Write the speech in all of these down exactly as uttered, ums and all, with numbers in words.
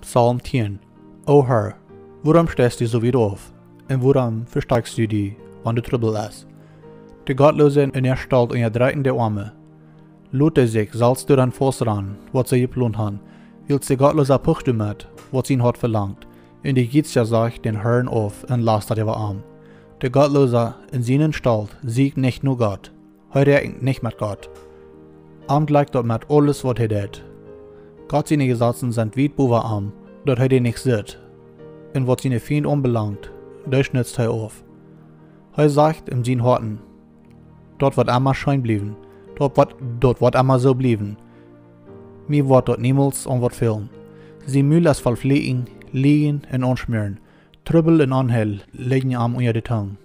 Psalm tieen. O Herr, wuarom steist du soo wiet auf? Un wuarom vestoakjst du die, wan doa Trubbel es? De Gottloose un äa Stolt unjadrekjen de Oame. Lot dee sikj selfst doa aun faust rannen, waut see jeplont han, wiels de Gottloose pucht doamet, waut sien Hoat velangt, un de Jietsja sajcht dän Herrn auf un lastat äwa am. De Gottloose en sienen Stolt sieekjt nich no Gott. Hee räakjent nich met Gott. Am jlekjt daut met aules, waut hee deit. Gott siene Jesazen sent wiet bowa am, daut hee dee nich sitt. Un waut siene Fiend aunbelangt, dee schnitzt hee auf. Hee sajcht en sien Hoat: Daut woat emma scheen bliewen, daut woat, daut woat emma soo bliewen. Mie woat daut niemols aun waut fälen. Sien Mul es voll Flieekjen, Lieejen un Aunschmäaren. Trubbel un Onheil lijen am unja de Tung.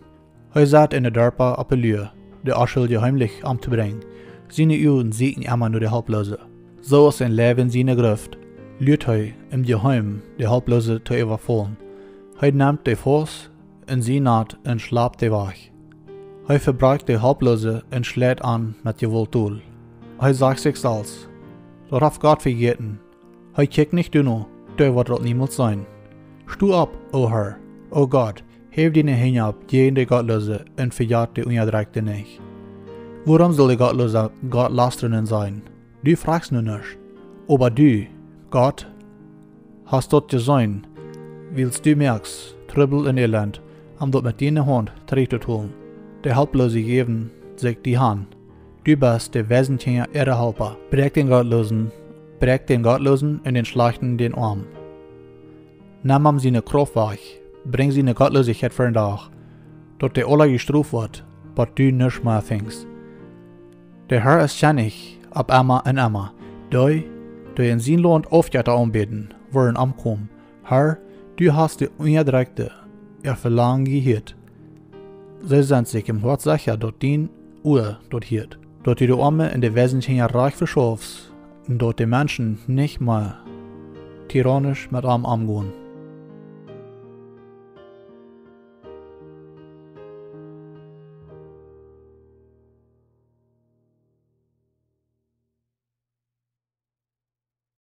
Hee sett en de Darpa oppe Lua, de Onschuldje heemlich omtobrinjen. Siene Uagen sieekjen emma no de Helploose. Soo aus een Leiw en siene Gruft, luat hee em Jeheemen de Helploose to äwafaulen. Hee nemt dee faust en sien Nat un schlapt dee wajch. Hee vebrakjt de Helploose un schleit an met Jewault dol. Hee sajcht sikj selfst: Daut haft Gott vejäten. Hee kjikjt nich doano, dee woat daut niemols seenen. Sto opp, o Herr, o Gott, häw diene Henj opp jäajen de Gottloose un vejät de Unjadrekjte nich. Wuarom sull de Gottloose Gott lastren un sajen: Du frajchst nu nuscht? Oba du, Gott, hast daut jeseenen, wiels du moakst Trubbel un Elend, om daut met diene Haunt trigjtoholen. De Helploose jäwen sikj die han. Du best de Weesenkjinja äare Halpa. Bräakj dän Gottloosen, bräakj dän Gottloosen un dän Schlajchten dän Oam. Nem am siene Krauft wajch, brinj siene Gottloosichkjeit ver dän Dach, daut dee aula jestroft woat, bat du nuscht mea finjst. De Herr es Kjennich opp emma un emma. Dee, dee en sien Launt Aufjetta aunbäden, woaren omkomen. Herr, du hast de Unjadrekjte äa Velangen jehieet. See sent sikj em Hoat secha, daut dien Ua daut hieet, daut du de Oame un de Weesenkjinja Rajcht veschaufst, un daut de Menschen nich mea tirannisch met am omgonen.